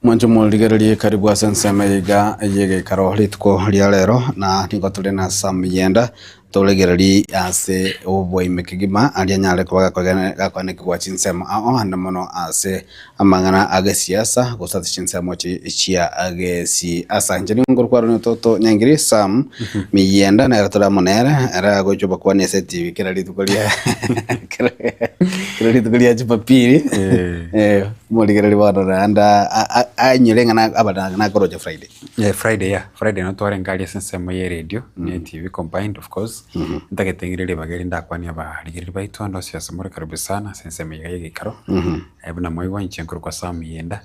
Mwanche morigererie karibu ase ensemo eye iga y'egeikaro rituko ria rero, na nigo tore na Sam Yenda toregererie ase oboime kegima aria anyare koba gakoenekigwa chinsemo ao ande mono ase amang'ana a gesiasa gose ase chinsemo chia gesiasa. Inche nigo nkorokwa Aaron Ototo Nyangiri Sam Miyenda nere tore amo nere, ere agocha obakwania ase etibi kera rituko ria kera rituko ria Jumapili. Eh, omorigereria bono naende ainyore ng'a aba nakoroche Friday. Eh, Friday yeah, Friday nabo twarenge aria ase ensemo ya eredio na etv combined of course, ntagete ng'ire ribaga eri ndakwanie abarigereria baito ande onsi ase more karibu sana ase ensemo iga ya egeikaro, buna mwaigwa inche nkorokwa Sam Yenda,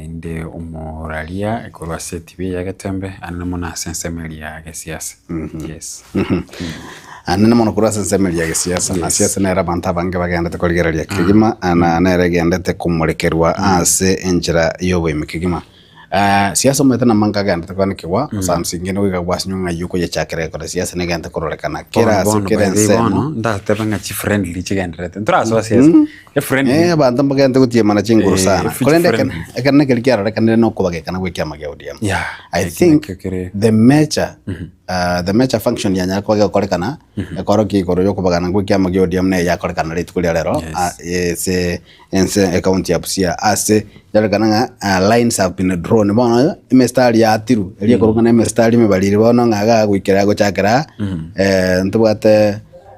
inde omoraria korwa ase etv eye ya Egetembe ande mono ase ensemo eria ya gesiasa, yes. Anene mono korwa ase ensemo eria ya gesiasa, na siasa nere abanto abange bagendete korigereria kegima, na nere egendete komorekerwa ase enchera y'oboime kegima. Siasa omanyete namang'ana agendete koanekigwa, something nigo iga gwasinywa ng'a okoyechakera gekora siasa negento kororekana kera ase Bono kera by the way ensemo. bono ndatebe ng'a chifriendly chigendererete ntorasoa siasa efriendly Eh, abanto mbagente gotiemana chinguru Eh, sana. efi Korende chifriendly. ekero ekero nekeri kiarorekanire na okobagekana gwa ekiama kia ODM. Yeah, I eki think nakio kere- the major the major function yanyara koba gegokorekana ekorokia igoro yokobagana gwa ekiama kia ODM neye yakorekana rituko ria rero Yes. ah, ase ense ecounty ya Busia ase yarorekana ng'a ah, lines have been drawn bono emistari yatirwe eria ekorokwa ng'a emistari emebariri bono ng'a iga goikera gochakera aa ntobwate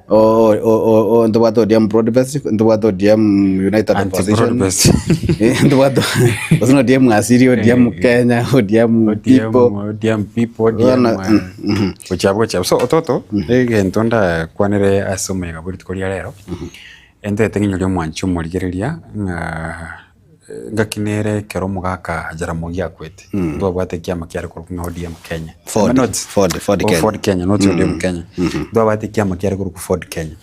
o- o- o- o- ntobwate ODM broad based, ntobwate ODM united opposition Anti-broad-based. Eh, ntobwate gose na ODM asili, ODM Kenya, ODM people. ODM people, ODM, Bono, eh, gochia abwo gochia abwo. So ototo, egento ndakwanere ase omoyega bwe rituko ria rero, Entete ng'inyore omwanchi omorigereria ng'a ngaki nere ekero omogaka Jaramogi akwete, ntwabwate ekiama kiare korokwa ng'a ODM Kenya. Ford, Am I not? Ford, Ford Oh, Kenya. Ford Kenya, not ODM Kenya. Ntwabwate ekiama kiare korokwa Ford Kenya.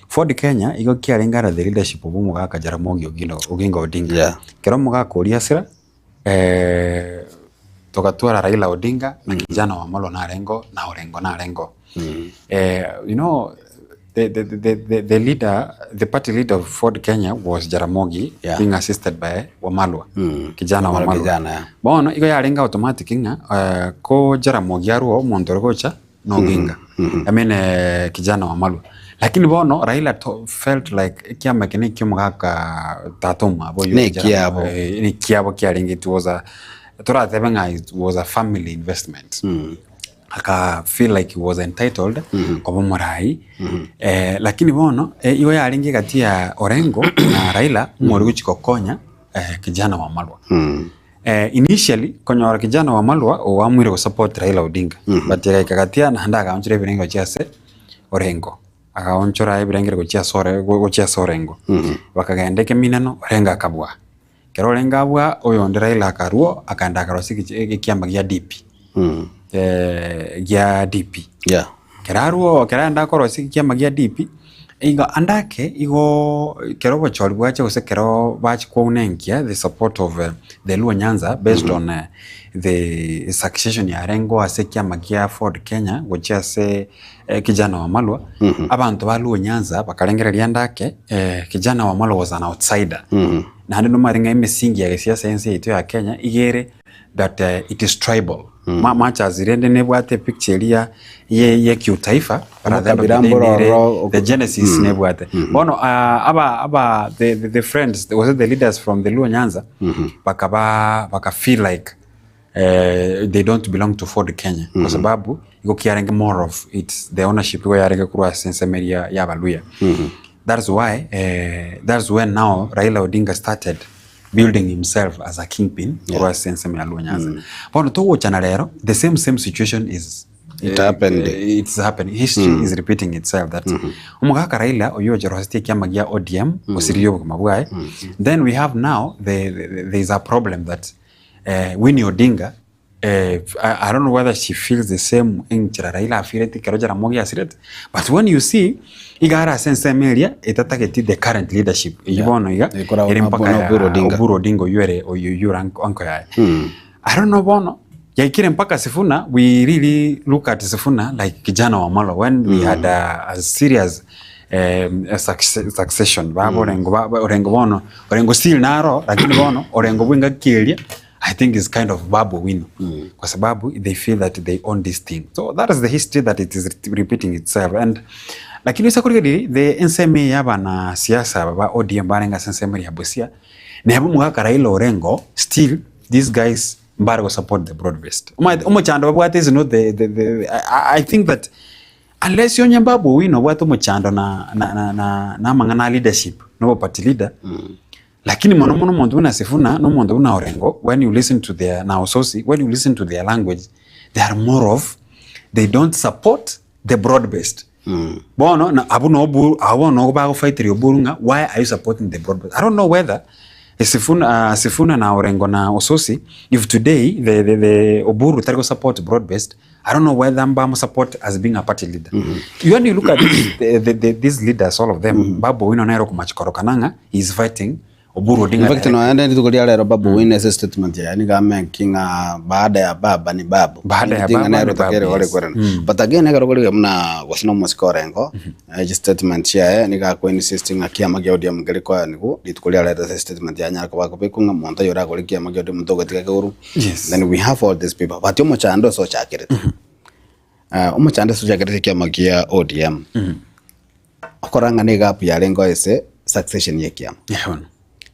Ford Kenya igo kiarenge under the leadership of omogaka Jaramogi Oginga Oginga Odinga. Yeah. Ekero omogaka oria asira, togatwara Raila Odinga na kijana Wamalwa narengeo na Orengo narengeo. You know the, the, the, the, the leader, the party leader of Ford Kenya was Jaramogi Yeah. being assisted by Wamalwa kijana Wamalwa Wamalwa. kijana, yeah. Bono igo yarenge automatic ng'a eh, ko Jaramogi arwo omonto ore gocha na Oginga. I mean eh, kijana Wamalwa. Lakini bono Raila to, felt like ekiama eke nekio omogaka tata omwabo oyio Nekiabo. Eh, nekiabo kiarenge it was a toratebe ng'a it was a family investment. Aka feel like he was entitled koba omorai eh, lakini bono eh, igo yarenge egati ya Orengo na Raila ng'ori gochi gokonya eh, kijana Wamalwa eh, initially konyora kijana Wamalwa oamwire go support Raila Odinga but egaika gati naende agaonchora ebirengo gochia ase Orengo agaonchora ebirengero gochia ase ore gochia ase Orengo bakagenda ekeminano Orengo akabua. Ekero orenge abwo oyonde Raila akarua akaenda akarosia egechi ekiama gia DP gia DP. Yeah. Ekero arwa ekero aenda akorosia ekiama gia DP, igo ande ake igo ekero obochori bwacha gose ekero bachia kounenkia the support of the Luo Nyanza based on the succession yarengeo ase ekiama gia Ford Kenya gochia ase Kijana Wamalwa, abanto ba Luo Nyanza bakarengereria ande ake Kijana Wamalwa was an outsider. Naende nomanyete ng'a emisingi ya gesiasa y'ense yaito ya Kenya iga ere that it is tribal. Much as rende nebwate epicture eria ye ye kiutaifa but at the end of the Obokabira day nere mbororo the genesis nebwate. Bono aba aba the the friends gose the leaders from the Luo Nyanza bakaba baka feel like they don't belong to Ford Kenya kwa sababu igo kiarenge more of it's the ownership igo yarenge korwa ase ensemo eria ya abaluya that's why that's when now Raila Odinga started building himself as a kingpin korwa ase ensemo ya Luo Nyanza. Bono togochana rero the same same situation is It happened. it's happening history is repeating itself that omogaka Raila oyio ocherosetie ekiama gia ODM osirie obogima bwaye then we have now the, the, there is a problem that Winnie Odinga I, I don't know whether she feels the same enchera Raila afirete ekero Jaramogi asirete but when you see iga are ase ensemo eria etatageti the current leadership eywo Yeah. bono iga Ekora ere mpaka na ya Oburu Odinga. Oburu Odinga oywo ere oywo oywo ore uncle yaye I don't know bono yaikire mpaka Sifuna we really look at Sifuna like kijana Wamalwa when we had a, a serious a succession baba Orengo ba Orengo bono Orengo still naro lakini bono Orengo bwa engaki eria. I think is kind of Babu Owino kwa sababu they feel that they own this thing. So that is the history that it is repeating itself and lakini ase korigereria the ensemo eye ya abana siasa aba ba ODM barenge ase ensemo eria ya Busia neba omogaka Raila Orengo still these guys mbare go support the broad based. Omanyete omochando babwate is not the, the, the I, I think that unless onye Babu Owino obwate omochando na na na na na amang'ana a leadership na obo party leader Lakini mono mono omonto buna Sifuna na omonto buna Orengo when you listen to their na Osotsi when you listen to their language they are more of they don't support the broad based. Bono na abwo no Oburu abwo bono nigo bagofaiteria Oburu ng'a why are you supporting the broad based. I don't know whether Sifuna, Sifuna na Orengo na Osotsi if today the, the, the Oburu tari go support broad based I don't know whether mbamu support as being a party leader. Mm -hmm. When you look at this, the, the, the, these leaders, all of them, mm -hmm. Babu Owino naero kumachikoroka nang'a, he is fighting Oburu Odinga. In fact, no ende rituko ria rero Babu mm. Owino ase statement yaye niga making baada ya baba ni babu. Baada ya baba ni babu. Yes. Mm. But again ekero korigia muna gose no omosike Orengo mm -hmm. statement yaye niga ko insisting ng'a kiama kia ODM nkeri koya nigo rituko ria rero ase statement yaye anyare koba akobekwa ng'a monto oyo orakore kiama kia ODM togotiga kegoru. Yes. Then we have all these people. But omochando ase ochakerete. Ah, omochando ase ochakerete ekiama kia ODM. Okora ng'a ne gap yarenge ase succession ya ekiama. Yeah, bono.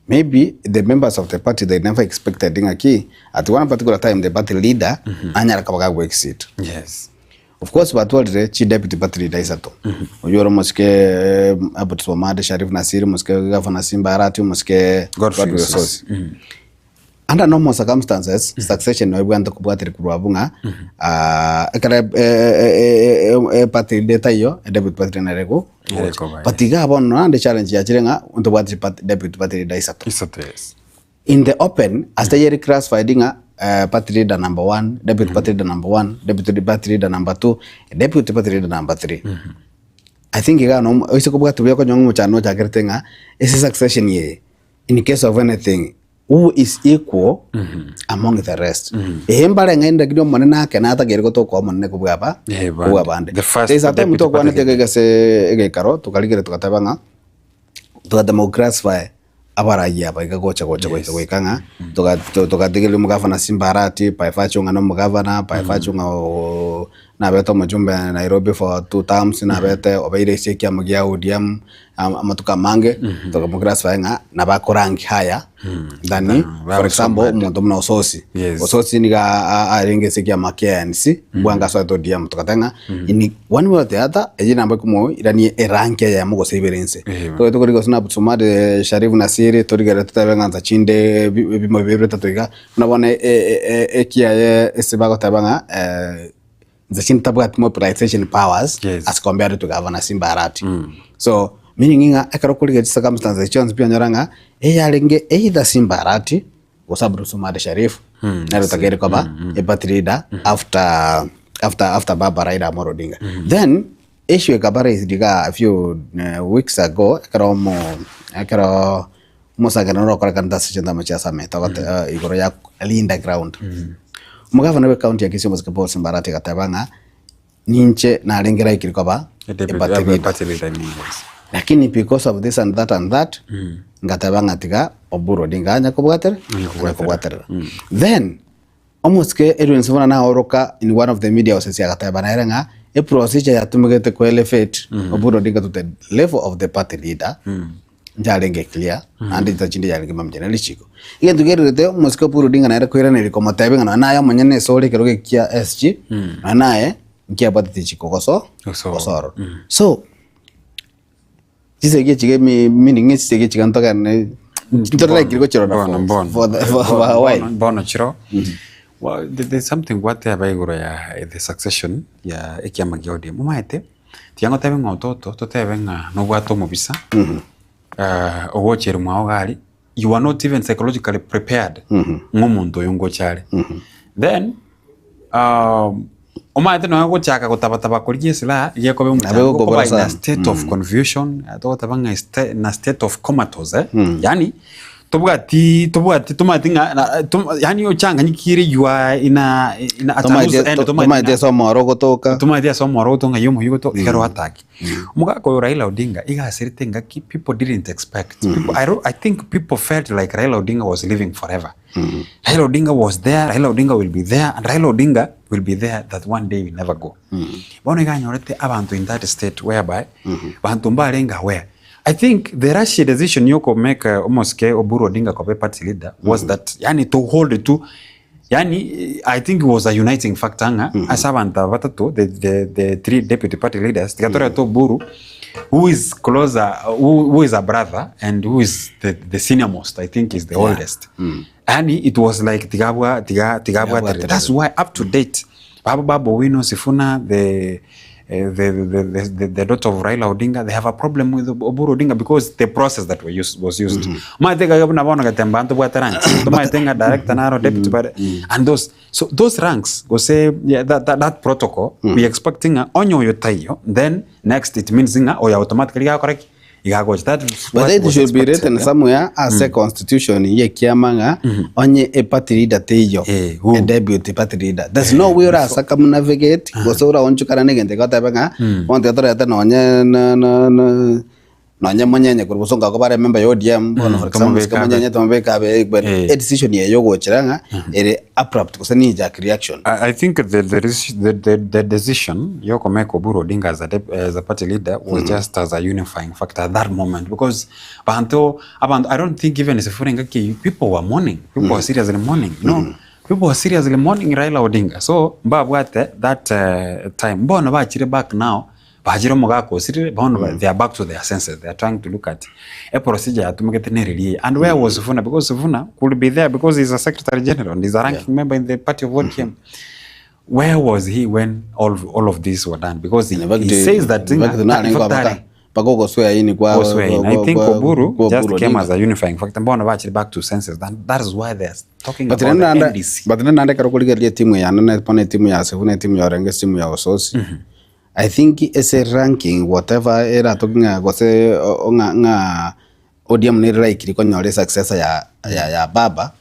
Maybe the members of the party they never expected ng'a ki at one particular time the party leader anyare koba gago exit. Yes. Of course batwarire chi deputy party leader isato. Oyio ore omosike Abbott Somade, Sharif Nasir, omosike Governor Simba Arati, omosike Godfrey Godfrey Osotsi. Osotsi. Under normal circumstances, succession nabo ebwenerete kobwateria korwa abwo ng'a ekero eparty leader etaiyo, deputy party leader nere ego Nere ekoba, But iga bono naende challenge yachire ng'a ntobwate chiparty deputy party leader isato. Isato, yes. In the open, ase taiyo ere classified ng'a party leader number one, deputy party leader number one, deputy party leader number two, deputy party leader number three. I think iga no oise kobwatia buya okonyora ng'a omochando ochakerete ng'a ase succession eye, in case of anything who is equal among the rest. Eeh mbareng'aini lakini omonene ake natagere gotoka omonene kobua aba Eh, bande. kobua abande. The first There is a time deputy tokwanete party leader. egese egekaro tukarigereria tugateba ng'a tugatema go classify abarai aba iga gocha gocha goika Yes. goika ng'a toga to- togatigereria omogavana Simba Arati by virtue ng'a na omogavana by virtue ng'a oo nabete omochumbe Nairobi for two terms nabete obeire ase ekiama gia ODM amatuko amange tokamoclassify ng'a nabo akorank higher than for example omonto buna Osotsi. Yes. Osotsi nigo arenge ase ekiama kia ANC bwango asoete ODM tokateba ng'a in one way or the other eyio nabo ekomoirania erank eyemo gose ibere inse. Eeh. Tobe tokorigia gose na Abdulswamad Sharif Nassir torigerere totebe ng'a nsa chinde ebimo bibere bitato iga buna bono ekiaye ase bagoteba ng'a Inche chintabwati mobilization powers Yes. as compared to Governor Simba Arati. So meaning ng'a ekero okorigereria circumstances chionsi pi onyora ng'a eyarenge either Simba Arati gose Abdulswamad Sharif nere otakeire koba a party leader after after after Baba Raila Amolo Odinga. Then issue ekaba raised iga a few weeks ago ekero omo ekero omosangererekano ore okorekana ase chintama chia Summit ogote igoro ya Linda Ground. Omogavana bwe county ya Kisii omosike Paul Simba Arati agateba ng'a ninche narenge likely koba A deputy- a party a leader. party leader, I mean, yes. Lakini because of this and that and that ngateba ng'a tiga Oburu Odinga anya kobwatera Anya kobwaterera. anya kobwaterera. Then omosike Edwin Sifuna naoroka in one of the media houses agateba nere ng'a eprocedure yatumegete ko elevate Oburu Odinga to the level of the party leader Ncharenge clear, naende chinsa chinde yarenge mambia ne richiko. Egento kererete omosike Oburu Odinga nere koiraneria komotebia ng'a nonya naye omonyene ase ore ekerogo eki kia SG, nonya naye nkiabwatete richiko goso Gosoa. gosoa ororo. So, chisegi echi emi meaning chisegi echi iga ntogende ntoraikire gochirora Bono, for bono. for the for for a while. Bono, bono chiro Well, there's something gwateba igoro ya the succession ya ekiama kia ODM. Omanyete, Tiga ngotebe ng'a ototo, totebe ng'a nobwate omobisa, ogochera mwao iga aria, you are not even psychologically prepared ng'a omonto oyo ngocha are. Then, omanyete nonya gochaka gotabataba korigia esilaha, iga ekoba Nabo omochando, egokobora okoba in a sana. state of confusion, togoteba ng'a in a state of comatose eh, yaani tobwati tobwati tomanyeti ng'a na to yaani ochanganyikire you are in a in a at a loose Tomaete end to- tomanyeti tomaete ng'a ase omoro ogotoka. tomanyeti ase omoro ogotoka ng'ai omoyio ogotoka ekero atake. Omogaka oyo Raila Odinga iga aserete engaki people didn't expect. People I don't I think people felt like Raila Odinga was living forever. Raila Odinga was there, Raila Odinga will be there, and Raila Odinga will be there that one day will never go. Bono iga anyorete abanto in that state whereby banto mbarenge aware. I think the rash decision yoko make omosike Oburu Odinga koba party leader was that yani to hold to yani I think it was a uniting factor ng'a ase abanto aba batato the, the, the three deputy party leaders tiga torete Oburu who is closer who, who is a brother and who is the, the senior most I think is the oldest yani it was like tigabwa tiga tigabwaterere that's why up to date babo Babu Owino Sifuna the eh, the, the, the, the, the daughter of Raila Odinga they have a problem with Oburu Odinga because the process that were used, was used maete kaga buna bono gatemba ntobwate ranks tomaete ng'a director naro deputy but and those so those ranks gose yeah, that, that, that protocol we expecting ng'a onye oyo taiyo then next it means ng'a oyo automatically gakora ki igagocha that is But what it was should be expected, written yeah. somewhere ase constitution ye kiama ng'a onye a party leader teiyo Eh, who? a deputy party leader there's no way orasa navigate gose oraonchokana na egento egoteba ng'a bono tiga torete nonye na- na- na- nonye monyenye korwa bosongo ako bare member ya ODM bono for example tomobeke sika abe. monyenye tomobeke abe but Eh. a decision eye yogochera ng'a ere abrupt gose knee jerk reaction I think the decision yokomake Oburu Odinga as a, dep- as a party leader was just as a unifying factor at that moment because bantu abantu I don't think even Sifuna Ngaki people were mourning people were seriously mourning you know people were seriously mourning Raila Odinga so mbabwate that time bono bachire back now bachire omogaka osirire bono they are back to their senses they are trying to look at a procedure yatumegete nereri eye and where was Sifuna because Sifuna could be there because he's a secretary general and he's a ranking member in the party of ODM where was he when all of this were done because he, In fact, he says that in fact, in narenge fact, abaka mpaka ogosweya ini kwa Gosweya in. I kwa- think kwa- Oburu kwa just Oburu came Odinga. as a unifying factor mbona bachire back to senses that, that is why they are talking But about the nende NDC but nende nande kero kurigereria timu yane ne bono etimu ya Sifuna etimu ya Orengo etimu ya Osotsi I think ase ranking whatever eratoke ng'a gose o- ng'a ng'a ODM nere likely konyora esuccessor ya ya ya baba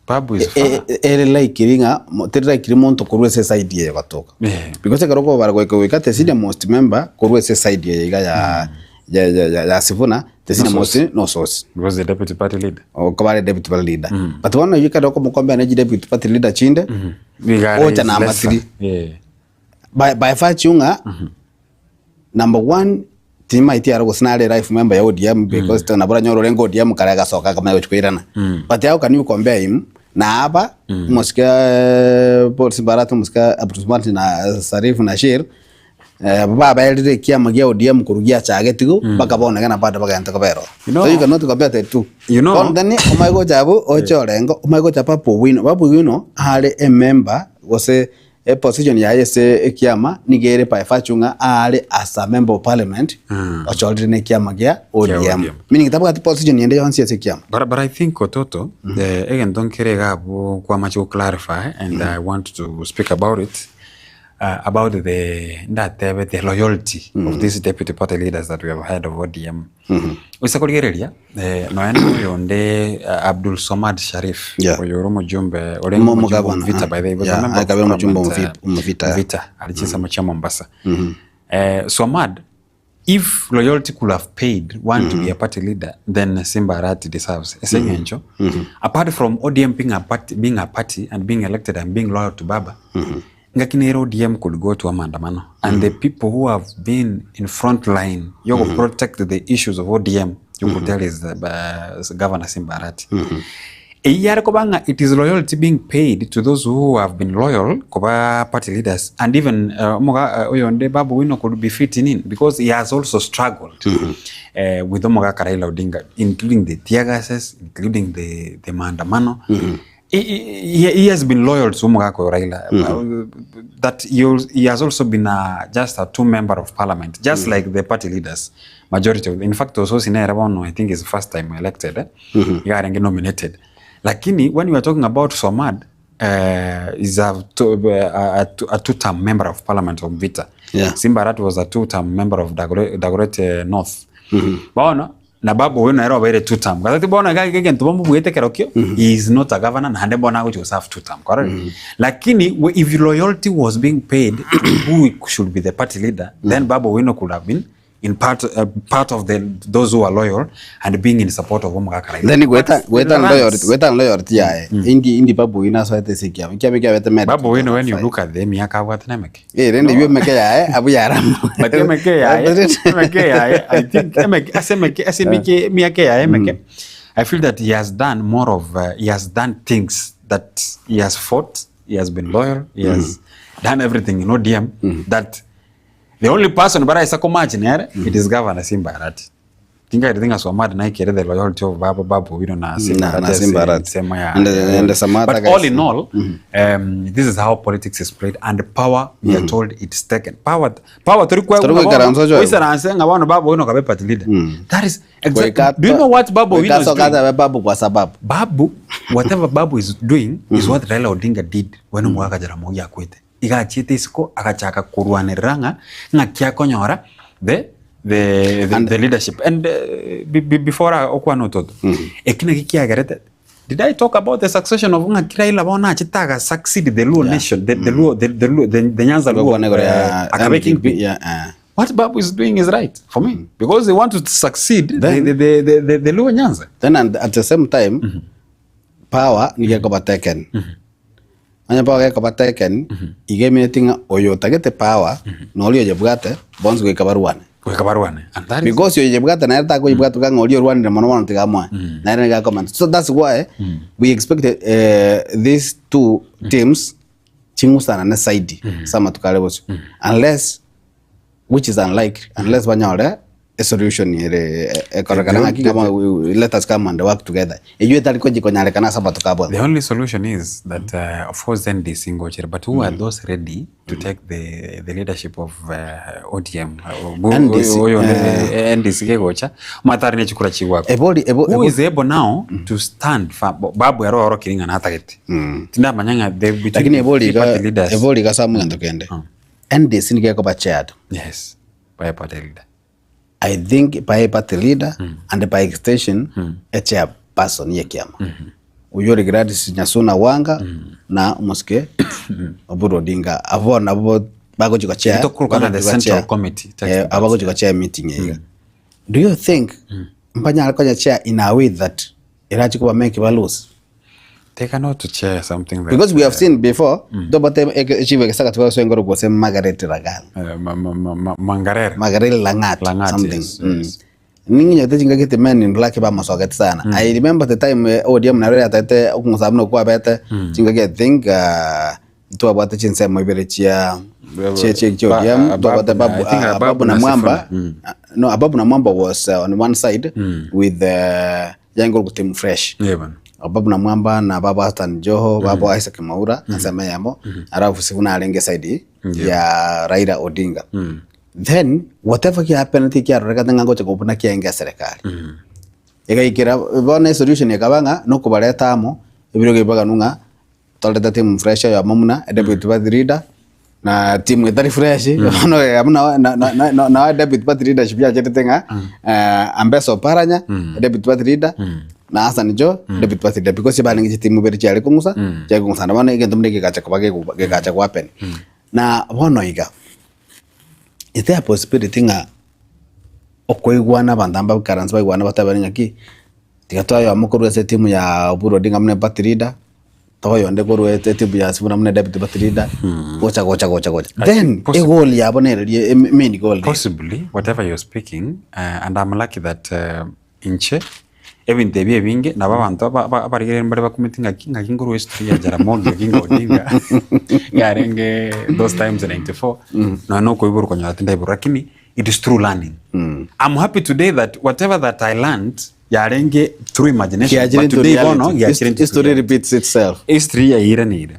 Babu is E- far. e- ere likely ng'a mo- teri likely monto korwa ase eside eye gotoka Eh. because ekero okobara goika goika the senior most member korwa ase eside eye iga ya ya ya ya ya Sifuna the senior most no Osotsi Because the deputy party leader. okobare deputy party leader but bono oyio ekero okomokombea ne deputy party leader chinde Igare Ocha is number lesser. three. Yeah. by, by virtue ng'a number one timaiti aro gose nare life member ya ODM because mm. nabo oranyore orenge ODM kare agasoka akamanya gochia koirana but how can you compare him na aba omosike Paul Simbarati omosike Abdulswamad na Sharif Nashir eh, baberire ekiama gia ODM korwa giachagetigo mpaka bono iga na bado bagente kobera oo. You know- so you cannot compare the two You know- Bono then omanye gocha abwo oche orengo omanye gocha Babu Owino Babu Owino are emember gose Eposition yaye ase ekiama nigo ere by virtue ng'a aare as a member of parliament ochorire na ekiama gia ODM. ODM. Meaning tabwati position ende yonsi ase ekiama. But, but I think Ototo, eh, egento nkere iga abwo kwamache go clarify and I want to speak about it about the ndatebe the loyalty of these deputy party leaders that we have heard of ODM. Oise korigereria eh, nonya na oyonde Abdul Somad Sharif Yeah. oyo ore omojumbe orenge Mo- omojumbe omogabana, Mvita ah. by the way, he was a Yeah, member of akabera omojumbe parliament, Mvita, yeah. Mvita ari chinsemo chia Mombasa. Eh, Somad if loyalty could have paid one to be a party leader then Simba Arati deserves ase eng'encho apart from ODM being a party, being a party and being elected and being loyal to Baba Ngaki nere ODM could go to amandamano and the people who have been in front line yogo protect the issues of ODM you could tell is the, Governor Simba Arati. Eyio yare koba ng'a it is loyalty being paid to those who have been loyal koba party leaders and even omoga oyonde Babu Owino could be fitting in because he has also struggled with omogaka Raila Odinga including the tear gases including the, the maandamano He, he, he has been loyal to omogaka oyo Raila that he, he has also been a, just a two member of parliament just like the party leaders majority of, in fact Osotsi nere bono I think is first time elected eh? Iga arenge nominated lakini when we are talking about Somad is a, two, a, a two term member of parliament of Mvita Yeah. Simba Arati was a two term member of Dagoretti North bono Na Babu oyo nere obeire two term. Gose bono iga egento bamobuete kerokio, he is not a governor naende bono agochia goserve two term. Kwarorire? Lakini if loyalty was being paid to who should be the party leader, then Babu Owino could have been in part, part of the those who are loyal and being in support of omogaka Raila. Then gweta But gweta the loyalty ranks- gweta loyalty yaye indi indi Babu Owino asoete ase ekiama ekiama ekiabete made Babu Owino when you look at them miaka abwate nemeke. Eh, rende eywo emeke yaye abwo yarama But emeke yaye, emeke yaye, I think emeke ase emeke ase emeke emiaka yaye emeke I feel that he has done more of uh, he has done things that he has fought, he has been loyal, he has done everything in ODM that The only person baraisa komatch nere it is Governor Simba Arati. Tingaete ng'a Swamad naikere the loyalty of Babu Babu Owino na Simba Na- Arati na ase Simba Arati. ensemo ya And the- and the Samata But guys. all in all, this is how politics is played and power we are told it's taken. Power power tori kwa Tori goikaransa ochoe. Oisaranse ng'a bono Babu Owino kabe party leader. That is exactly. Goika- Do you know what Babu Owino goika is soka doing? atabe Babu kwa sababu Babu, whatever Babu is doing is what Raila Odinga did when Omogaka Jaramogi akwete. Iga achiete isiko agachaka korwanerera ng'a ng'aki akonyora the the the, the leadership and uh, be, be, before okwana ototo eki naki kiagerete did I talk about the succession of ng'aki Raila bono achete aga succeed the Luo nation the, the Luo the, the, Luo, the, the Nyanza Luo Gokwana igoro ya akabe MDP, kingpin yeah, eh. what Babu is doing is right for me because they want to succeed the, Then- the, the, the, the, the Luo Nyanza Then and at the same time power nigo ekoba taken Onye power gekoba taken iga emineti ng'a oyo otagete power na oria oyebwate bonsi goika barwane. Goika barwane. And that is Because oyo oyebwate nere takoyebwata iga ng'a oria orwanire mono bono tiga amoe. Nere nigo akomenta. So that's why we expect these two teams ching'usanane zaidi ase amatuko are bosio. Unless which is unlikely unless banyore a solution ere ekorekana ng'aki ng'a let us come and work together eywo etari kochi konyarekana ase amatuko abwo. The only solution is that uh, of course NDC ngochere but who are those ready to take the, the leadership of uh, ODM Uh, NDC, oyo eh, NDC kegocha matari nechikura chigwako Ebori ebo, who ebo, is able now to stand firm babu ero orokiri ng'a natagete tindamanya ng'a the between lakini ebori three iga party leaders ebori iga ase omogento kende NDC nigo ekoba chaired yes by a party leader I think by a party leader and by extension a chairperson ye kiama Oyio ore Gladys Nyasuna Wanga na omosike Oburu Odinga abwo nabo bagochi gochair Tokorokana the bagochi central gochair, committee takes eh, the abagochi gochair meeting eye iga. Do you think mbanyare konya chair in a way that erachi koba make ba lose? They cannot chair something that, Because we have seen before tobate echibo egesaka twagosoa engoro gose Margaret Lagat. ma, ma, ma, ma, Mangarere. Margaret Langat, Langat, something. yes, yes. Ning'inyete chingaki the men in black bamosogete sana. I remember the time ODM naro yatete okong'usa buna okwabete chingaki I think ntwabwate chinsemo ibere chia chia chia chia Ba- ODM Ababu twabwate na- Babu I think Ababu Ababu na na Mwamba Sifuna. no Ababu na Mwamba was on one side with yango team fresh Yeah, bana. Ababu na Mwamba na baba Hassan Joho baba Isaac Maura ensemo eyemo alafu Sifuna arenge side ya Raila Odinga then whatever kiahappen tikiarorekete ng'a ngocha kobuna kiaenge eserekari egaikera bono esolution ekaba ng'a nokobareta amo ebirogo ebibaganu ng'a torete team fresh oyomo muna deputy party leader na team etari fresh bono abwo nao na- na- na- na- nao deputy party leadership yacherete ng'a Ambesa Oparanya deputy party leader na Hassan Joho deputy party leader because barenge chitimu ibere chiare kong'usa chiare kong'usana bono egento buna ekegacha koba gegoba gegacha gohappen. Na bono iga, is there a possibility ng'a okoigwana abanto aba baikaranse baigwane batabane ng'aki, tiga toyomo korwa ase etimu ya Oburu Odinga buna party leader, toyonde korwa ase etimu ya Sifuna buna deputy party leader, gocha gocha gocha gocha. Then egoal yabo nere ria main goal nere. Possibly, whatever you're speaking, and I'm lucky that inche ebinto ebi ebinge nabo abanto aba- aba- abarigereria mbare bakumeti ng'aki ng'aki nkorwa history ya Jaramogi Oginga Odinga yarenge those times 94 nonya na okoiborwa konyora tindaiborwa lakini it is through learning I'm happy today that whatever that I learned yarenge through imagination Kiachire but into today bono reality. giachire into History reality. repeats itself. History yairanire.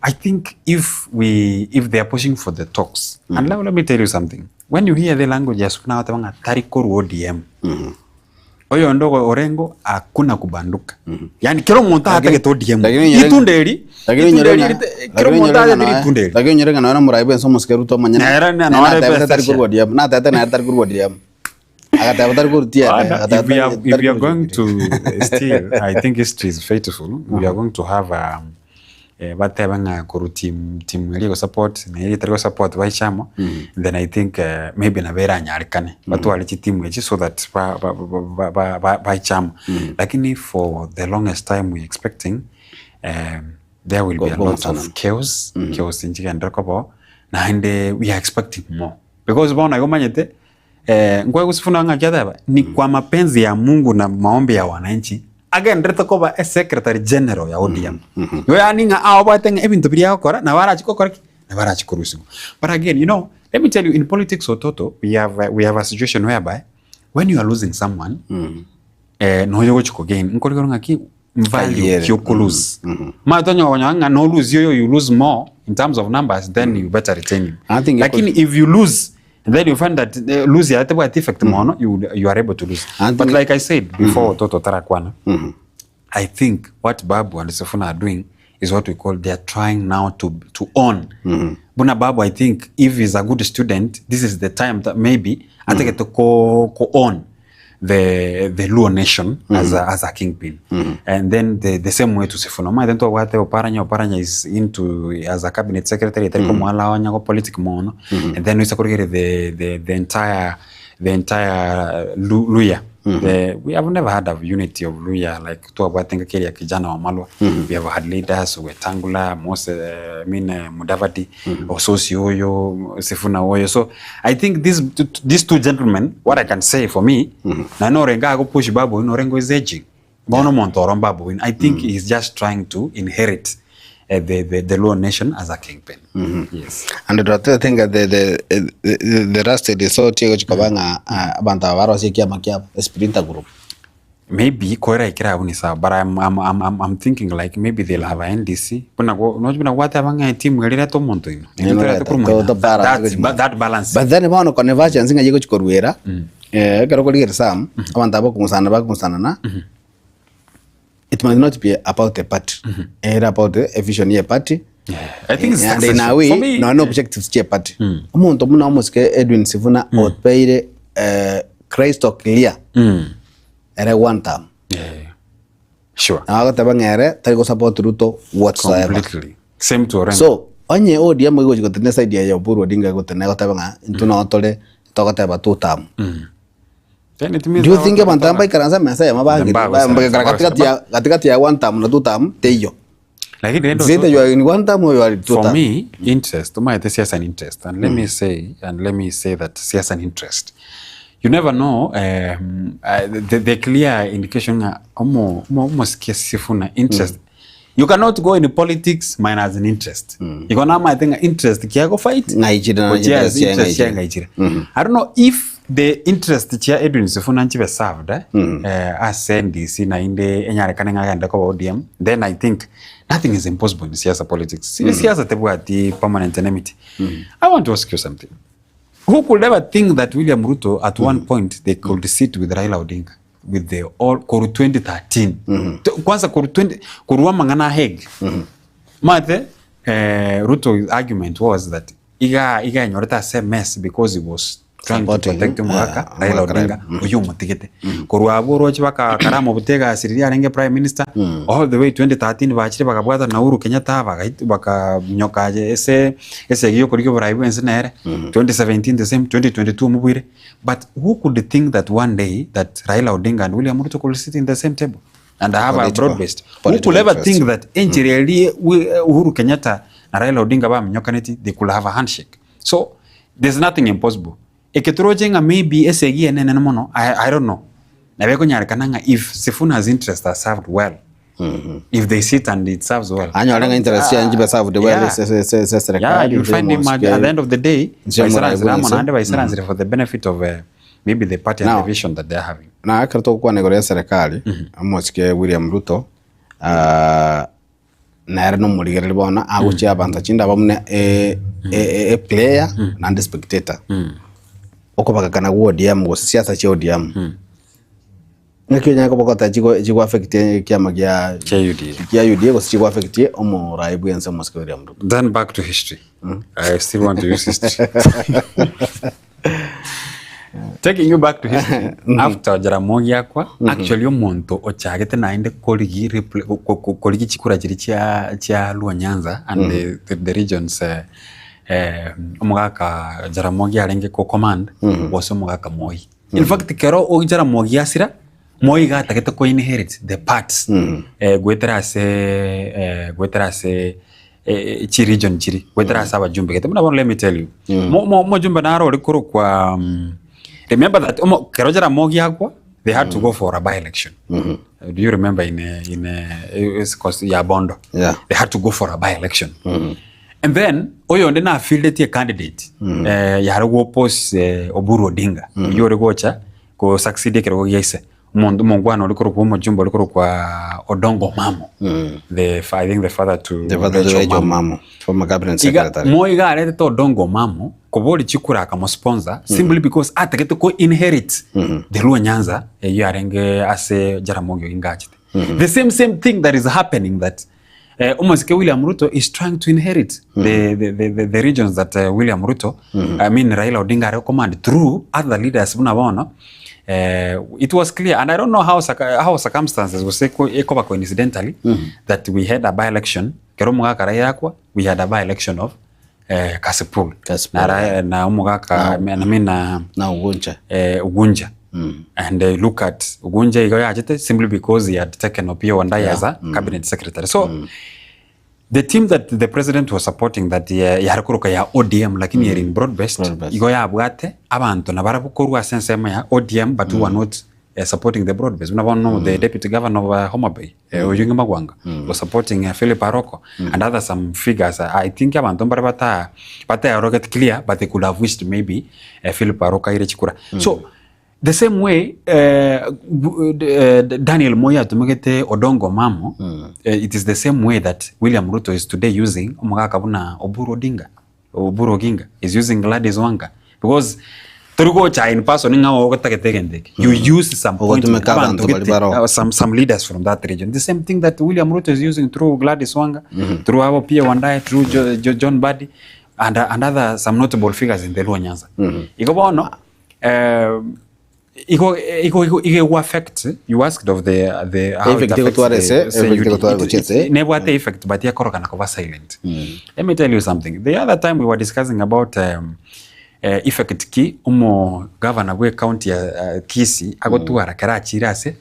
I think if we if they are pushing for the talks and now let me tell you something when you hear the language ya Sifuna bateba ng'a tari korwa ODM oyonde ogo Orengo hakuna kubanduka yani kera omonto atagete ODM Lakini nyore- itunda eri Lakini itunda nyore eri ng'a- rite- kera lakini omonto nyore ng'a atagete noe- ritunda eri lakini nyore ng'a noe nomorai bwense omosike Ruto omonyene. Nere na- Nere nore natebete best tari share. korwa ODM, natebete nere tari korwa ODM. Agateba tari korwa TNA, Bana, agateba if we tari- are, if tari we are korwa going Jubilee. to still, I think history is faithful. We are going to have a, batebe ng'a korwa team team eria egosupport na eria etari gosupport baiche amo, then I think maybe nabo eranyarekane batware chitimu echi so that ba ba ba ba ba baiche amo. Lakini for the longest time we expecting there will be a lot of chaos, chaos nchigenderere koba oo, naende we are expecting more because bono igo omanyete Nkoe gosifuna ng'aki ateba, ni kwa mapenzi ya Mungu na maombi ya wananchi agenderete koba esecretary general ya ODM. Igo yaani ng'a aobwate ng'a ebinto biria agokora nabo arachi gokora ki? Nabo arachi korusigwa. But again, you know, let me tell you in politics Ototo, we have we have a situation whereby when you are losing someone, noyo ogochi kogain, nkorigoro ng'aki value Kayere. ki okolose. Omanyete onye okonyora ng'a no lose oyo you lose more in terms of numbers then you better retain him. I think Lakini if you lose then you find that lose yaye tebwati effect mono you, you are able to lose. I But think- like I said before toto tarakwana I think what Babu and Sifuna are doing is what we call they are trying now to to own. Buna Babu I think if he's a good student this is the time that maybe atagete ko ko own the the Luo nation as a, as a kingpin and then the, the same way to Sifuna omanyete ntobwate Oparanya Oparanya is into as a cabinet secretary etari komoala onya go politic mono and then oise korigereria the, the, the entire the entire Lu, Luya the, we have never had a unity of Luya like twabwate ngaki eria kijana wa Malwa we have had leaders Wetangula Mose I mean Mudavadi Osotsi oyo Sifuna oyo so I think these, these two gentlemen what I can say for me na norenge agopush Babu Owino Orengo is aging bono omonto oro Babu Owino I think he's just trying to inherit the, the, the Luo nation as a kingpin yes And I think the the the, the last resort egochi koba ng'a ah, abanto aba barosie ekiama kiabo esprinter group. Maybe koera ekere abwo ni sawa but I'm, I'm, I'm, I'm, I'm thinking like maybe they'll have a NDC buna go nochi buna gwateba ng'a etimu eria erete omonto ino Ino Ino erete, torete korwa moino. to- to balance That- gochi that balance But then bono convergence ng'a yegochi koruera ekero okorigereria Sam, abanto aba bakong'usana bakong'usanana, it might not be about the party, ere about a vision ye party, I think it's and in a succession. way For me, nonya na objectives chie party. Omonto buna omosike Edwin Sifuna obeire crystal clear ere one term. Yeah. Sure. Nabo agoteba ng'a ere tari gosupport Ruto whatsoever. Completely. Same to Orengo. So onye ODM egochi gotenena eside eye ya Oburu Odinga egotenena egoteba ng'a intwe noo tore togoteba two term. Then it means Do you our think abanto aba mbaikaranse emesa eyemo bagire Mbagoisaransa, bagekara katikati ya katikati ya one term na two term teiyo. Lakini rende It's either you are in one term or you are in two for term. me interest umaete siasa ni interest and let me say and let me say that siasa ni interest you never know the, the clear indication ng'a omo omo omosikia sifuna interest you cannot go in politics minus an interest igo namaete ng'a interest kiago fight Ng'aichire na Gochia interest chia interest chia ng'aichire. ng'aichire i don't know if the interest chia Edwin Sifuna nchibe served eh, ase NDC naende enyarekane ng'a agende koba ODM then I think nothing is impossible in siasa politics mm. Siasa tebwati permanent enmity I want to ask you something who could ever think that William Ruto at one point they could sit with Raila Odinga with the all koru 2013 Kwanza koru 20 korwa amang'ana a Hague mate Ruto argument was that iga iga enyorete ase mess because he was trying to Supporting, protect omogaka Raila omogaka Odinga oyio omotigete korwa abwo oroche baka Karamu Obute egasi riria arenge prime minister all the way 2013 bachire bakabwatana na Uhuru Kenyatta bagait bakanyoka aye ase esegi yokorigia oborai bwa ense nere 2017 the same 2022 omobuire but who could think that one day that Raila Odinga and William Ruto could sit in the same table and have a Political- broad based who political could ever interest. think that enchera eria Uhuru Kenyatta na Raila Odinga baminyokaneti they could have a handshake so there's nothing impossible eke toroche ng'a maybe esegi ene enene mono I, I don't know nabo ekonyarekana ng'a if Sifuna's interest are served well if they sit and it serves well Anyore ng'a interest chiaye nchibe served well Yeah. ase ase ase ase yeah, serikali you'll find him at, at the end of the day Nche morai baisaransire amo bwense. naende baisaransire for the benefit of maybe the party and Now- the vision that they're having Na ekero togokwana igoro ya serikali omosike William Ruto nere nomorigereria bono agochia abanto chinde aba buna e player naende spectator. Okobagakana gwa ODM gose siasa chia ODM. Ng'aki onyare koba ogoteba chigo chigo affect ekiama gia Kia UDA. kia UDA gose chigo affect omorai bwa ense omosike William Ruto. Then back to history. I still want to use history. Taking you back to history, after Jaramogi akwa, actually omonto ochagete naende korigi repl- ko- ko- ko- korigi chikura chiria chia chia Luo Nyanza and the, the, the regions eh, eh, omogaka Jaramogi arenge ko command gose omogaka Moi. In fact kero o Jaramogi asira Moi iga atagete ko inherit the parts eh, goetera ase eh, goetera ase eh, chi region chiri goetera ase abajumbe gete buna bono let me tell you Mo- mo- omojumbe naro ore korokwa mm, remember that omo kero Jaramogi akwa they had to go for a by election Uh, do you remember in a, in a, is cause ya Bondo Yeah. they had to go for a by election and then oyonde na fielded a candidate eh, yare go oppose eh, Oburu Odinga oyio ore gocha Go succeed ekerogo gia ise. Omonto omongwana ore korokwa omojumbe ore korokwa Odongo Omamo. The I think the father to The father to Rachel Rachel Omamo. Omamo, former cabinet Iga secretary. Moi iga aretete Odongo Omamo koboria chikura akamosponsor simply because atagete ko inherit the Luo Nyanza eyio yarenge ase Jaramogi Oginga achete. The same same thing that is happening that eh, omosike William Ruto is trying to inherit the, the, the, the, the regions that uh, William Ruto I mean Raila Odinga are command through other leaders buna bono eh, it was clear and I don't know how, circa- how circumstances was ekoba coincidentally that we had a by election kero omogaka Raila akwa we had a by election of eh, Kasipul Kasipul, na, Ra- na omogaka I mean na Na Ugunja. eh, Ugunja and uh, look at Ugunja igo yachete simply because he had taken Opiyo Wandayi as a cabinet secretary so the team that the president was supporting that uh, yarekoroka ya ODM lakini mm. in broad based Broad-based. igo yabwate abanto nabarabwo korwa ase ensemo ya ODM but who are not uh, supporting the broad base. Buna bono the deputy governor of uh, Homa Bay mm. uh, Oyungi Magwanga was supporting uh, Philip Aroko and other some figures. Uh, I think abanto mbare bata batayaroget clear but they could have wished maybe uh, Philip Aroko aire chikura. So the same way uh, uh, Daniel Moi atumegete Odongo Mamo uh, it is the same way that William Ruto is today using omogaka buna Oburu Odinga Oburu Oginga is using Gladys Wanga because tori gocha in person ng'a ogotagete egento eke you use some point Ogotumeka abanto abanto bari gete, baroo. some leaders from that region the same thing that William Ruto is using through Gladys Wanga through abo Opiyo Wandayi through jo, jo, John Mbadi and, and other some notable figures in the Luo Nyanza igo bono eh, igo igo igo igo affect you asked of the the how it Effect affects egotwara the- ase, say effect UD. egotwara It- gochia it- ase. nebwate effect but yakorokana koba silent let me tell you something the other time we were discussing about um, eh, effect ki omo governor bwe county ya uh, Kisii agotwara kera achire ase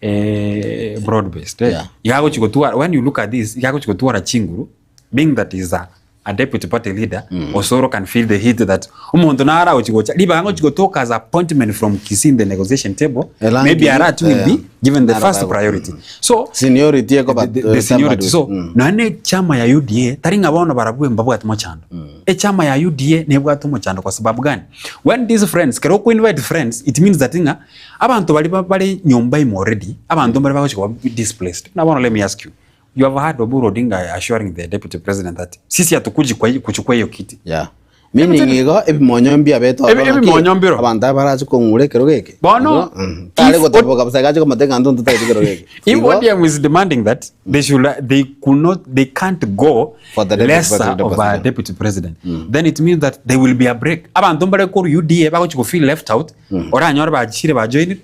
eh, broad based eh. Yeah. Iga agochi gotwara when you look at this iga agochi gotwara chinguru being that is a, a deputy party leader mm. Osoro can feel the heat that omonto nara agochi gocha ribaga ngochi gotoka as appointment from Kisii in the negotiation table Erangi, maybe Arati will eh, be given the Arati first ago. priority so Seniority ekoba the, the, the seniority so nonya echama ya UDA tari ng'a bono barabwo mbabwate mochando echama ya UDA nebwate omochando kwa sababu gani when these friends kero oko invite friends it means that ng'a abanto baria bare nyomba ime already abanto mbare bagochi koba displaced na bono let me ask you you have heard Oburu Odinga assuring the deputy president that sisi hatukuji kwa kuchukua hiyo kiti Yeah. Meaning igo ebimonyo mbiabete Ebi- ebimonyo mbiro. abanto aba barache kong'ura ekero geke Bono, tare if gotaboka kabisa gache komate ng'a ntonto tari ekero geke If Igo, ODM is demanding that they should, they could not, they can't go For the deputy lesser president of a position. deputy president. Then it means that there will be a break. Abanto mbare koru UDA bagochi go feel left out. Oranyore bachire ba join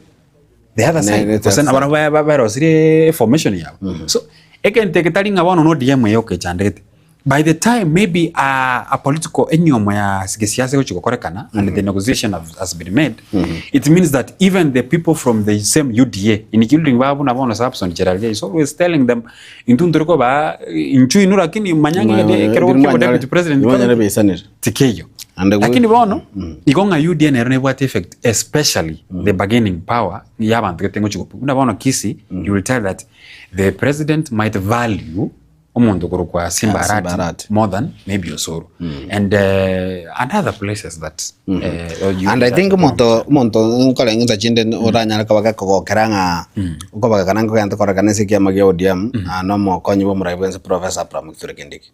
the other Ne- side. ne- Gose nabo ba- ba- barosirie formation yabo. So egento eke tari ng'a bono no ODM eyoka echandegete. By the time maybe a, a political enyomo ya gesiasa egochi gokorekana and the negotiation have, has been made it means that even the people from the same UDA including babu na bono Samson Cherargei is always telling them intwe ntore koba inchu inwe lakini manya ng'a ekero Ebiro kia deputy president mwanyore bisanire tikeiyo And the way- lakini bono igo ng'a UDA nero nebwate effect especially the bargaining power ya abanto gete ngochi gopu buna bono Kisii you will tell that the president might value omonto korokwa Simba Yeah, Simba Arati Arati. more than maybe Osoro and uh, and other places that uh, you And I that think omonto omonto nkoreng'ensa chinde oranyare koba gekogokera ng'a okobagekana nkogenda korekana ase ekiama gia ODM ah, na omokonyi bwa omorai bwense Professor Abraham Kithure Kindiki.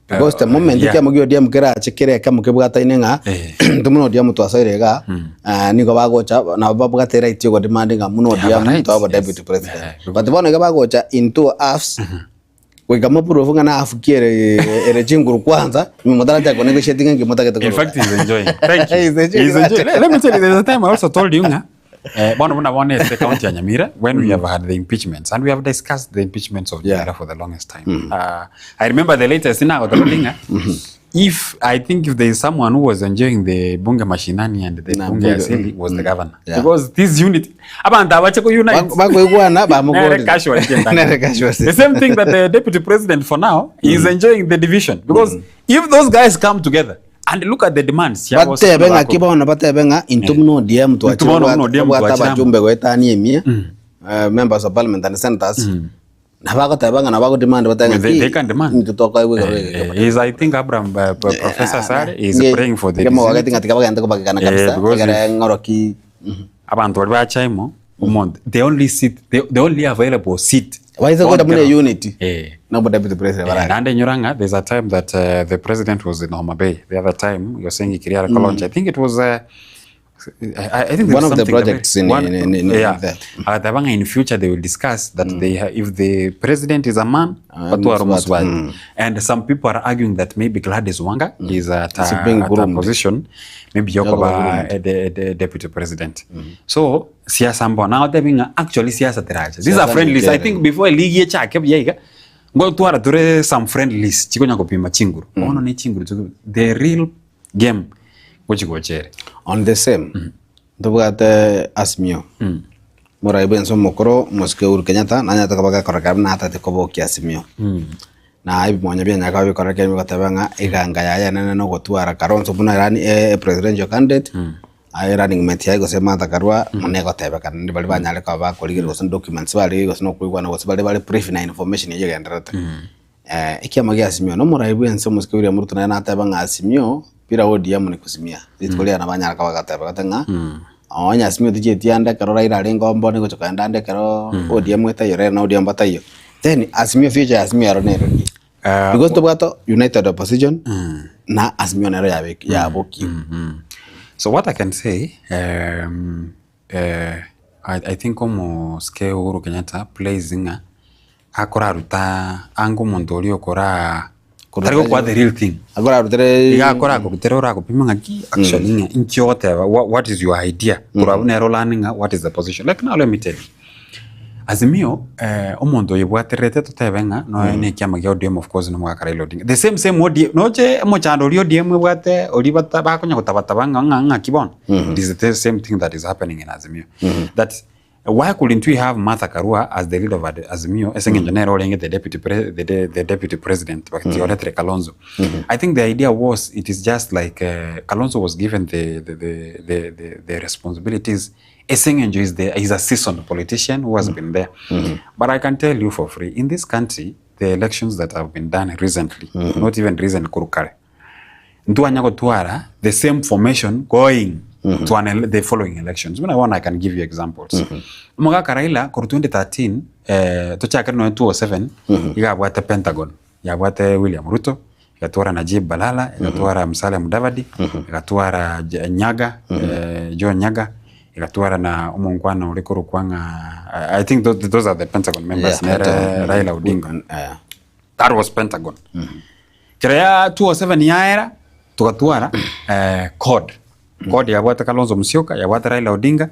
Because the moment yeah. ekiama gia ODM kerache kere ekemo kebwataine ng'a Eh. intwe buna ODM twasoire igaa ah, nigo bagocha nabo babwate right ya ogodemand ng'a buna They have a ODM right, twaba yes. deputy president. Eh, But bono iga bagocha in two halves. Goika moprove ng'a nafukia ere ere chinguru kwanza, inwe motarachaka ko negotiating ng'a inki motagete In korora. fact, he's enjoying. Thank you. He's enjoying He's that. enjoying. Let me tell you, there's a time I also told you, nga, eh, bono buna bono ase county ya Nyamira, when we have had the impeachments, and we have discussed the impeachments of Yeah. Nyamira for the longest time. I remember the latest nagotobetie ng'a, if I think if there is someone who was enjoying the bunge mashinani and the Na bunge bunge, asili was the governor. Yeah. Because this unit, abantu abache ko unite. Bakoigwana Nere bamokorire. casualty entang'ani. Nere casualty. The same thing that the deputy president for now is enjoying the division because if those guys come together and look at the demands chiabo Batebe ng'aki bono batebe ng'a intwe buna ODM Intwe bono buna ODM twachire twachire amo. abajumbe goetania emia members of parliament and senators Nabagoteba ng'a nabo bagodemand batebe ng'a They, they ki can demand. intwe tokoegwa igoro Eh, ege. eh, is I think Abraham uh, Professor Sare is praying for the Kemogogeti disunity. ng'a tiga bagende kobagekana Eh, kabisa because egere if- ng'oroki Abanto baria bacha imo omonto the only seat the only available seat Baise gocha buna Bono unity. Eh. Nobo deputy president Eh, barare. naende inyora ng'a there's a time that the president was in Homa Bay the other time he was saying Kiriara mm. I think it was I think there One was of the something that projects in- one, in- yeah. there. Akateba ng'a in future they will discuss that they if the president is a man batwara Muswati. Muswati. And some people are arguing that maybe Gladys Wanga is at Is a, being at a groomed. position maybe Yokoba yokoba the deputy president. So siasa mbo now they being actually siasa teracha. These are Siasa friendlies. I ni think before league yechake yaiga ngotwara ture some friendlies chikonya kupima chinguru. Bono ne chinguru the real game gochigochere. On the same ntobwate Azimio morai bwa ense omokoro omosike Uhuru Kenyatta nanyarete koba gakora kare buna atagete kobokia Azimio na ebimonyo bianyare koba bikora kere goteba ng'a eganga yaye enene na ogotwara Kalonzo buna rani presidential candidate aye running mate yaye gose Martha Karua buna egotebekana naende baria banyare koba bakorigereria gose documents barigereria gose na okoigwana gose baria bare brief na information eywo egendererete. Ekiama gia Azimio na omorai bw'ense omosike William Ruto naye nateba ng'a Azimio bila ODM ni kuzimia. Rituko riane banyara koba bagateba gete ng'a onye Azimio tichieti ande ekero Raila arenge ombo nigocha kogenda ande ekero ODM etaiyo Raila na ODM bataiyo. Then Azimio future ya Azimio ero nere ki? Because tobwate United Opposition na Azimio nero yabeki yabokire. So what I can say um, I, I think omosike Uhuru Kenyatta plays ng'a akoraruta anga omonto oria okora tari gokora the real thing. Akorarutere Iga akorakorutere orakopima ng'aki actually ng'a inki ogoteba what is your idea korwa abwo nere olane ng'a what is the position like now let me tell you Azimio omonto oyebwatererete totebe ng'a nonya na ekiama kia ODM of course nomogaka Raila Odinga the same same ODM noche omochando oria ODM ebwate oria bata bakonya gotabataba ng'a ng'a ng'aki bono it is the same thing that is happening in Azimio that Why couldn't we have Martha Karua as the leader of Azimio ase eng'encho nere orenge the deputy pre, the, the, the deputy president but oretire Kalonzo. I think the idea was it is just like Kalonzo was given the, the, the, the, the, the responsibilities ase eng'encho is the is a seasoned politician who has been there. But I can tell you for free in this country the elections that have been done recently not even recent korwa kare ntwanya gotwara the same formation going to an the following elections. Buna bono I can give you examples. Omogaka Raila korwa 2013 tochakere nonya 2007 iga abwate Pentagon, yabwate William Ruto, egatwara Najib Balala, egatwara Musalia Mudavadi, egatwara Nyaga, John Nyaga, egatwara na omonkwana ore korokwa ng'a I think those are the Pentagon members Yeah, nere Pentagon. Raila Odinga. That was Pentagon. Kero ya 207 yaera togatwara CORD. CORD yabwate Kalonzo Musyoka, yabwate Raila Odinga.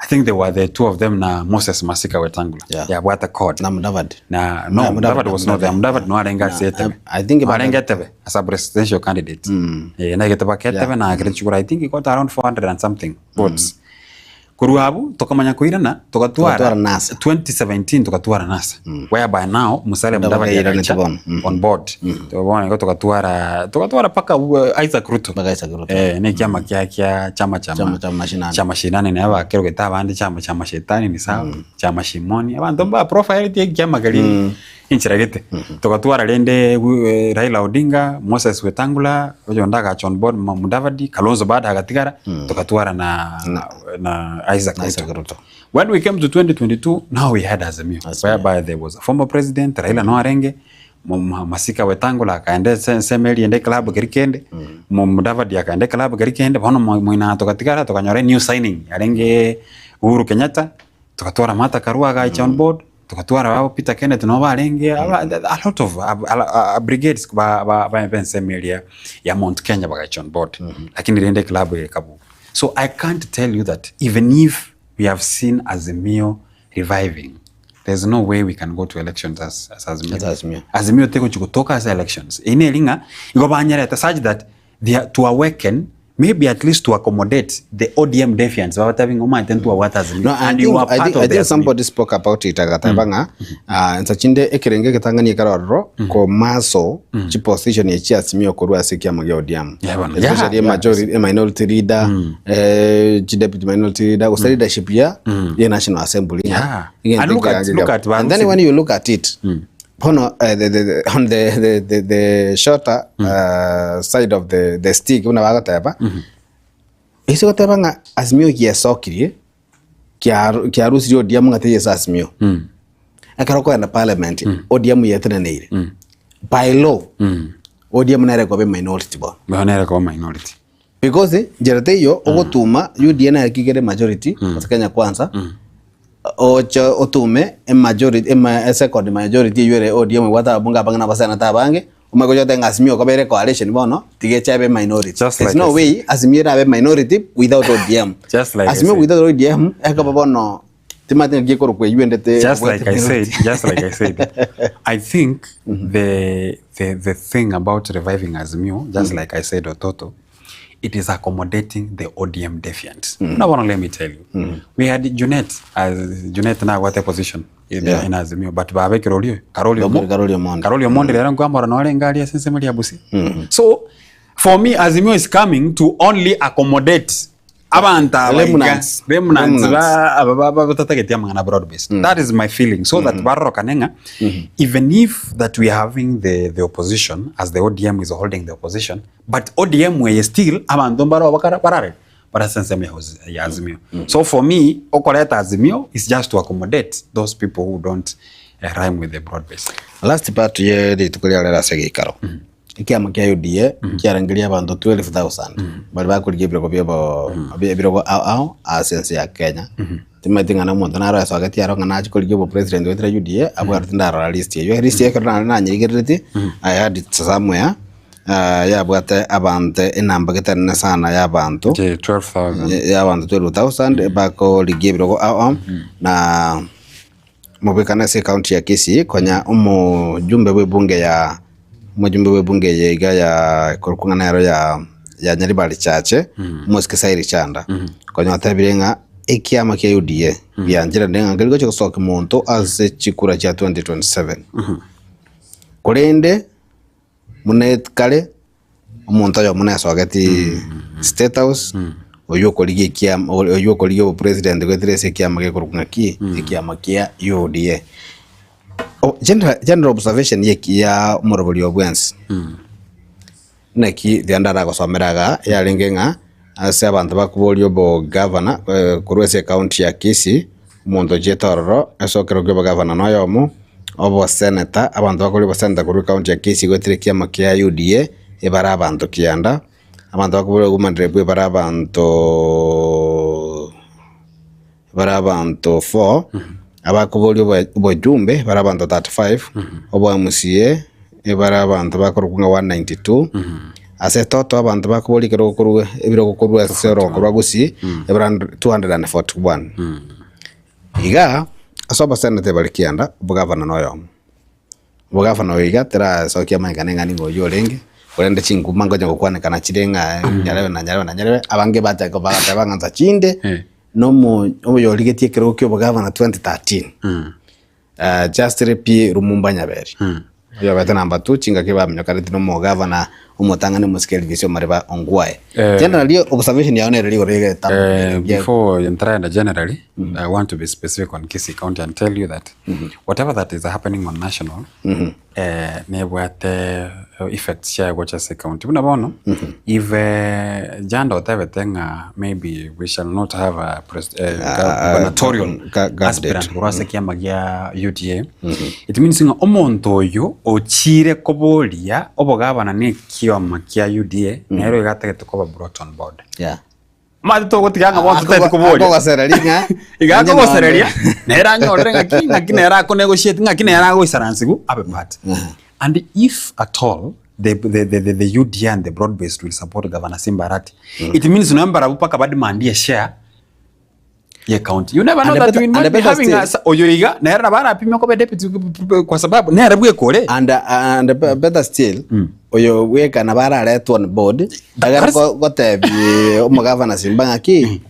I think they were the two of them na Moses Masika Wetangula. Yabwate CORD. Na Mudavadi. Na no, Na Mudavadi was not there. Mudavadi. Mudavadi no arenge ase etebe. I think about Arenge etebe as a presidential candidate. Na egetebe aketebe na akere chikura. I think he got around 400 and something votes. Korwa abwo tokamanya koirana togatwara Togatwara NASA. 2017 togatwara NASA whereby now Musalia Mudavadi Mudavadi airanete agacha bono. On board. Bono igo togatwara togatwara mpaka Isaac Ruto. Mpaka Isaac Ruto. Ne kiama kia kia chama cha Chama cha mashinani. Cha mashinani na abakerogete abande chama cha mashetani ni sawa chama shimoni abanto mba profile tie kiama keri Enchera gete togatwara rende Raila Odinga, Moses Wetangula, oyonde agacha on board Mudavadi, Kalonzo bado agatigara, togatwara na na Isaac Isaac Ruto. Ruto. When we came to 2022, now we had Azimio, whereby there was a former president, Raila no arenge, Masika Wetangula akaende ensemo eria ende club keri kende, Mudavadi akaende club keri kende, bono moina togatigara tokanyora new signing yarenge Uhuru Kenyatta, togatwara Martha Karua agacha on board. Togatwara abo Peter Kenneth nabo barenge aba a lot of brigades ba ba ba b'ensemo eria ya Mount Kenya bagacha on board. Lakini rende eclub eye ekabuga. So I can't tell you that even if we have seen Azimio reviving, there's no way we can go to elections as, as Azimio. As Azimio. Azimio tegochi gotoka ase elections. Eyio neri ng'a igo banyerete such that they are to awaken maybe at least to accommodate the ODM defiants babatebi ng'a omanyete ntwabwate Azimio No, I and you think, are I part think, of I the think Azimio. somebody spoke about it agateba ng'a ah, nsa chinde ekerenge egetang'ani ekero ororo komaso chiposition echi Azimio korwa ase ekiama gia ODM Yeah, bono. especially Yeah, a majority, a minority leader eh, chi deputy minority leader gose leadership ya ya National Assembly ng'a Yeah. egento And look at- ekiagera look at and then Barusi. when you look at it Bono eh, the, the, the, on the, the, the, the shorter uh, side of the, the stick buna bagoteba ase goteba ng'a Azimio giesokirie kiaru- kiarusirie ODM ng'a teiyo ase Azimio ekero okogenda parliament ODM yeteneneire by law ODM nere ekoba eminority bono. Bono nere ekoba minority. Because njera teiyo ogotuma UDA nere kigere majority gose Kenya Kwanza oche otume emajority ema esecond majority eywo ere ODM ebwate ababunge abange na abaseneta abange omanye gocha goteba ng'a Azimio koba ere coalition bono tiga eche ebe minority. Just There's like no I way Azimio erabe minority without ODM. Just like I Azimio said. without ODM ekoba bono timanyeti ng'aki ekorokwa eywo endete just ebwate like I said, minority. just like I said, I think the, the the thing about reviving Azimio, just like I said, Ototo, it is accommodating the ODM defiant. Now, bono, let me tell you, we had Junet as Junet now what a position in, Yeah. in Azimio, but babe Karoli, Karoli Babere Karoli Omondi. Karoli Omondi rero nkwambora nore ngari ase ensemo ria Busia. So for me, Azimio is coming to only accommodate abanto aba iga Remnants. remnants Remnants. ba aba ba- ba- batatageti amang'ana broad based that is my feeling so that barorokane ng'a even if that we are having the, the opposition as the ODM is holding the opposition but ODM weye still abanto mbaro bakara barare barase ensemo ya ozi- ya Azimio so for me okoreta Azimio is just to accommodate those people who don't uh, rhyme with the broad base Last part ye rituko ria rero ase geikaro. Ekiama kia UDA kiarangeria abanto 12,000 baria bakorigia ebirogo biabo ebirogo ao ao ase ense ya Kenya. Timanyeti ng'a na omonto naro esogeti aro ng'a nache korigia obopresident goetera UDA abwo aro tindarora list eywo. Elist ekero nare nanyerigereretie I had it somewhere yabwate abanto enamba gete enene sana ya abanto 12,000 ya abanto 12,000 bakorigia ebirogo ao ao na Mobekane ase ecounty ya Kisii konya omojumbe bw'ebunge ya omojumbe bw'ebunge eye iga ya korokwa ng'a nero ya ya Nyaribari Chache omosike Sairi Chanda konya otebire ng'a ekiama kia UDA giancherire ng'a nkeri gochia gosokia monto ase chikura chia 2027 korende buna kare Omonto oyomo nesogeti State House, oywo okorigia ekiama oywo okorigia obopresident goetera ase ekiama gekorokwa ng'aki, ekiama kia UDA. O general general observation ya eki ya omorobori o bwensi, naki riria ndaragosomera igaa, yarenge ng'a ase abanto bakoboria obogavana korwa ase ecounty ya Kisii, omonto ochiete ororo ase ekero kia obogavana noyomo. Oboseneta, abanto bakore oboseneta korwa ecounty ya Kisii goetera ekiama kia UDA ebare abanto kianda, abanto bakobora woman rep ebare abantoooo ebare abanto four, abakoboria obo obojumbe ebare abanto 35, obo MCA ebare abanto bakorokwa ng'a 192, ase etoto abanto bakoboria ekero okorwa ebirogo korwa ase orogoko rwa Gusii ebare 241. Iga, ase obosenete bare kianda, obogavana noyomo. Omogavana oyo iga terasokia amang'ana ng'a nigo oyio orenge, korende chinguma nkonya gokwanekana chire ng'a nyarebe na nyarebe na nyarebe, abange bachaka bagateba ng'a nsa chinde, nomo oyorigetie ekerogo kia obogavana 2013, Justin P. Lumumba Nyaberi. Oyobete number two chingaki baminyokaneti na omogavana omotang'ani omosike Elvis Omariba Ongwae. Eh. Generally observation yao nere rigoro egetabu Eh, before ntarenda generally I want to be specific on Kisii County and tell you that whatever that is happening on national eh, nebwate effects chiaye gocha ase county buna bono if eh, Janda otebete ng'a maybe we shall not have a pres eh, gubernatorial candidate. aspirant korwa ase ekiama gia UDA It means ng'a omonto oyo ochire koboria obogabana na ekioma kia UDA nere oyo iga atagete koba brought on board. Yeah. Omanyete togotiga ng'a bonsi totagete koboria. Akogosereria ng'a Iga onye akogosereria, nonde. nere anyorere ng'aki ng'aki nere akonegotiate ng'aki nere agoisaransigwa abe part. And if at all the, the, the, the, the UDA and the broad based will support Governor Simba Arati, it means nonya mbarabwo mpaka bademandie eshare ye county. You never know And that better- we might and be better having a, still- oyo iga nere nabo arapime koba deputy kwa sababu nere bweka ore. And better still oyo bweka nabo araretwe on board agere That is- gotebi omogavana Simba ng'aki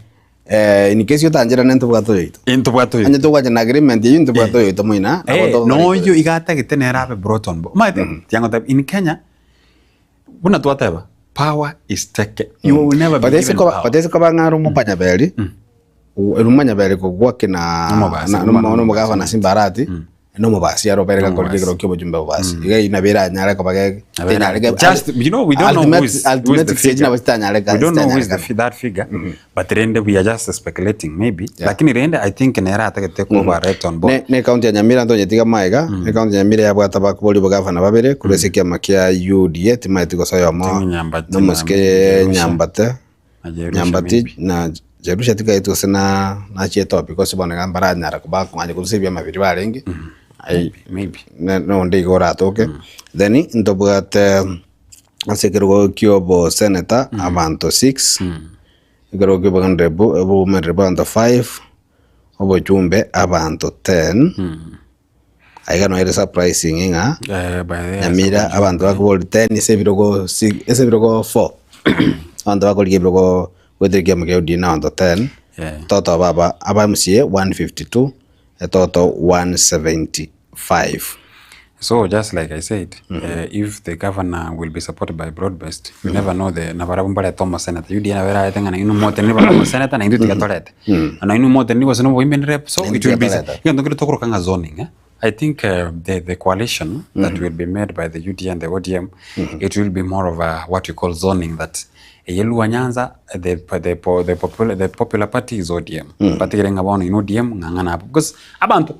in case otancherane ntobwate oyoito. Ntobwate oyoito. Onye togwancha na agreement eywo ntobwate oyoito moina nabo togokora Noyo itoyo. iga atagete nere abe brought on board. Omanyete tiangotebia in Kenya buna twateba power is taken you will never be But ase given koba power. but ase koba ng'a ore omopanyaberi ere omonyaberi kogwaki na Nomobasi, na- omwana nomo- nomogavana omobasi. Simba Arati nomobasi aro obere gakorire Nomobasi. ekero kia obochumbe bobasi. Iga eyio nabo eranyare koba ge Nabo era- tenyareke Just, you know, we don't know who is, who is the ultimate stage figure. nabo chitanyareka We don't know who is the, zitanyareka. that figure, but rende we are just speculating maybe. Yeah. Lakini rende I think nere atagete koba right on board. Ne ne county ya Nyamira ntonyetiga maega ne county ya Nyamira yabwate abakobori bogavana babere korwa ase ekiama kia UDA timaeti gose oyomo Tingo Nyambati na nomosike Jerusha. Nyambate Na Jerusha Nyambati maybe. na Jerusha tikaeti gose na nachiete opi gose bono iga mbaranyara kobakong'anya korwa ase ebiama biria barenge Ai, Maybe. ne nonde iga oratoke then ntobwate ase ekerogo kia oboseneta abanto 6 Ekero ki'obogendereri obomentereri bw'abanto 5, obochumbe abanto 10, aiga noyo ere surprising ng'a Eh, by the way, Nyamira abanto bakobori 10 ase ebirogo si- ase ebirogo 4 abanto bakorigia ebirogo goetera ekiama kia ODM na abanto 10, Yeah. toto baba aba MCA 152, etoto 175. So just like I said, if the governor will be supported by broad based, you never know the nabarabwo mbarete omosenator. UDA nabo erarete ng'a nainwe moteneni bare omosenator naintwe tiga torete. Na nainwe moteneni gose na oboimeni rep so Naintwe it will tiga be torete. egento kere tokoroka ng'a zoning eh. I think the coalition that will be made by the UDA and the ODM, it will be more of a what we call zoning that eye Luo Nyanza the popular party is ODM. Batigere ng'a bono inwe ODM ng'ang'ana abwo because abanto.